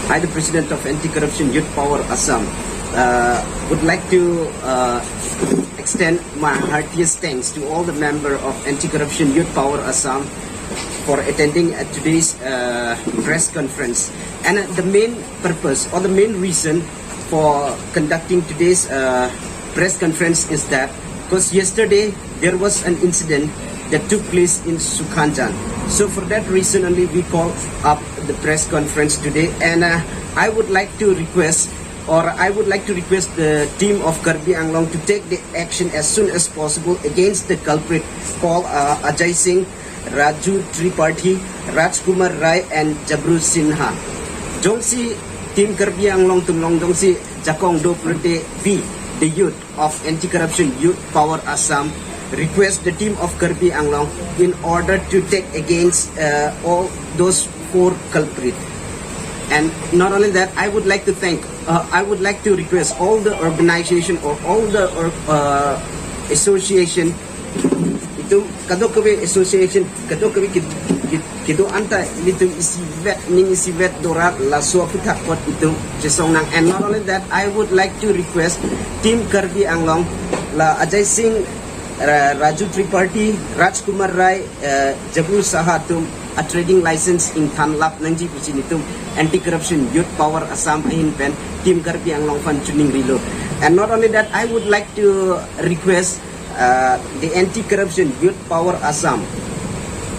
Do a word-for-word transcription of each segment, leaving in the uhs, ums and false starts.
I, the president of Anti-Corruption Youth Power Assam, uh, would like to uh, extend my heartiest thanks to all the member of Anti-Corruption Youth Power Assam for attending at today's uh, press conference. And uh, the main purpose or the main reason for conducting today's uh, press conference is that because yesterday there was an incident that took place in Sukhanjan. So for that reason only we call up the press conference today. And uh, I would like to request or I would like to request the team of Karbi Anglong to take the action as soon as possible against the culprit called uh, Ajay Singh, Raju Tripathi, Rajkumar Rai and Jabru Sinha. Jongsi team Karbi Anglong atum along jongsi jakong do pulote we, the youth of Anti-Corruption Youth Power Assam, request the team of Karbi Anglong in order to take against uh, all those four culprits. And not only that, I would like to thank, uh, I would like to request all the organization or all the or, uh, association, itum kadokave association, kadokave kid, kid, kedo-an ta ilitum isivet, ning isivet dorat laso aphuthak apot itum chesong nang. And not only that, I would like to request team Karbi Anglong, la Ajay Singh, Ra- Raju Tripathi, Rajkumar Rai, uh, Jabru Saha atum a trading license ingthan lap nangji pusi nelitum Anti-Corruption Youth Power Assam ahin pen team Karbi Anglong aphan chiningrilo. And not only that, I would like to request uh, the Anti-Corruption Youth Power Assam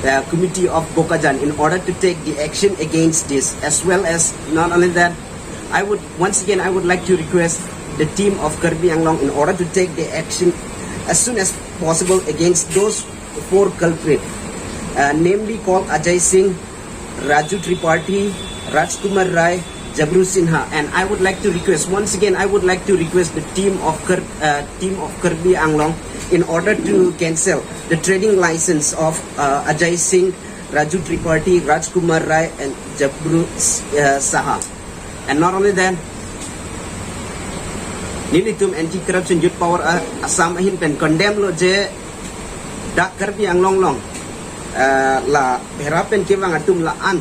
uh, Committee of Bokajan in order to take the action against this, as well as not only that, I would once again I would like to request the team of Karbi Anglong in order to take the action as soon as possible against those four culprits, uh, namely called Ajay Singh, Raju Tripathi, Rajkumar Rai, Jabru Sinha. And I would like to request, once again, I would like to request the team of Kar- uh, team of Karbi Anglong in order to cancel the trading license of uh, Ajay Singh, Raju Tripathi, Rajkumar Rai, and Jabru uh, Saha. And not only that, nelitum Anti-Corruption Youth Power uh, Assam ahin pen condemn lo je dak Karbi Anglong along uh, la bera pen kevang atum la-an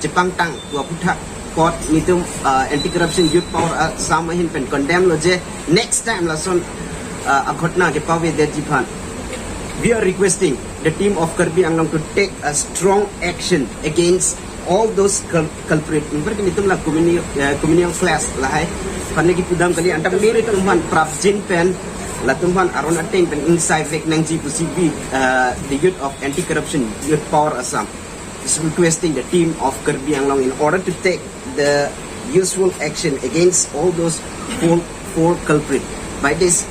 chepangtang pu aphuthak apot nelitum uh, Anti-Corruption Youth Power Assam ahin pen condemn lo je next time lason uh, aghotna kepavedetji aphan. We are requesting the team of Karbi Anglong to take a strong action against all those cul- culprit. Member ke nelitum la communal, uh, communal clash lahai. Aphan le kipudam kali, anta main atum aphan prapjin pen, latum aphan aron ateng pen ingsai vek nangji pusi we, uh, the youth of Anti-Corruption Youth Power Assam is requesting the team of Karbi Anglong in order to take the useful action against all those four, four culprits. By this,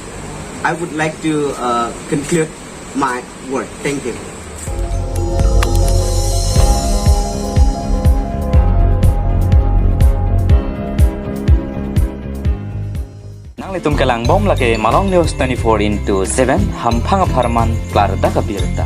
I would like to uh, conclude my word. Thank you. Nanglitum kelang bom lake Malong News twenty-four into seven, hamphang apharman klardak abirta.